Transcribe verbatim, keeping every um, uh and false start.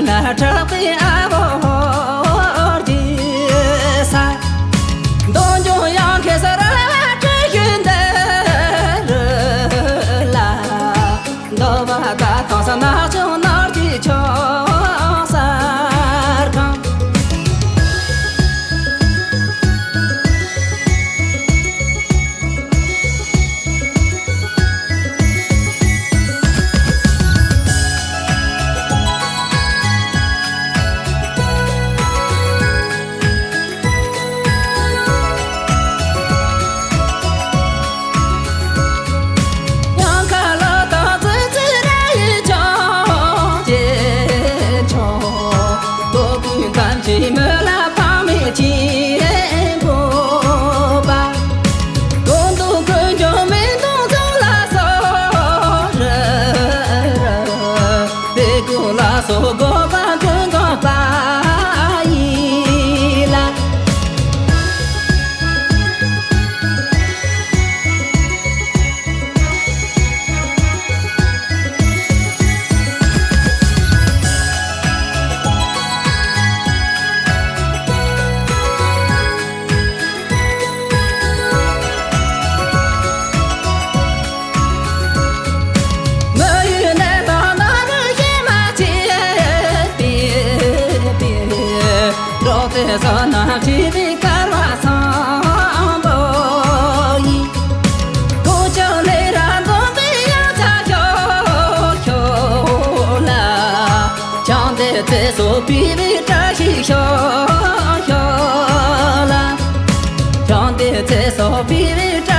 ན་དྲག་པའི་ཨ་བོ་ཧོར་གྱི་ས། འདོད་འཇོ་ཡང་ཁེ་ས་ར་བ་ཁྲི་ཡུལ་འདི་རུ་ལ། འདོད་པ་ད་ཐོང་ས་ནག་ཆུང་ནོར་གྱི་ཆོག་སར་གང་། ཡང་ཁ་ལོ་དང་ཙི་ཙི་ར་ཡི་ཅོང་ཅེ་ཆོ། ལོ་ཀུན་ཐམས་ཅད་མི་ལ་ཕ་མེས་ཆེན་པོ་པ། གོང་དུ་ཀུན་ཀྱང་མི་འདུག་ཚོགས་ལ་སོགས་རི་རི། དེ་ཀུན་ལ་སོགས་དགོས་པ་ཀུན་དགོས་པ་ཡིན་ལ། མི་ཡུལ་ནས་ལོག་ནོར་བུ་ཞེ་མ་ཆེ་པའི་འགྲོ་དེ་བཟོ་ན་ཁྲི་བའི་སྐར་བ་སང་པོ་ཡིན། གོ་ཆང་ལས་ར་འཛོམས་པའི་ཡང་ཚ་ཤོ་ཤོ་ལ། ཆང་དེ་ཚེ་སོ་པི་བའི་བཀྲ་ཤིས་ཤོ་ཤོ་ལ། ཆང་དེ་ཚེ་སོ་པི་བའི་བཀྲ་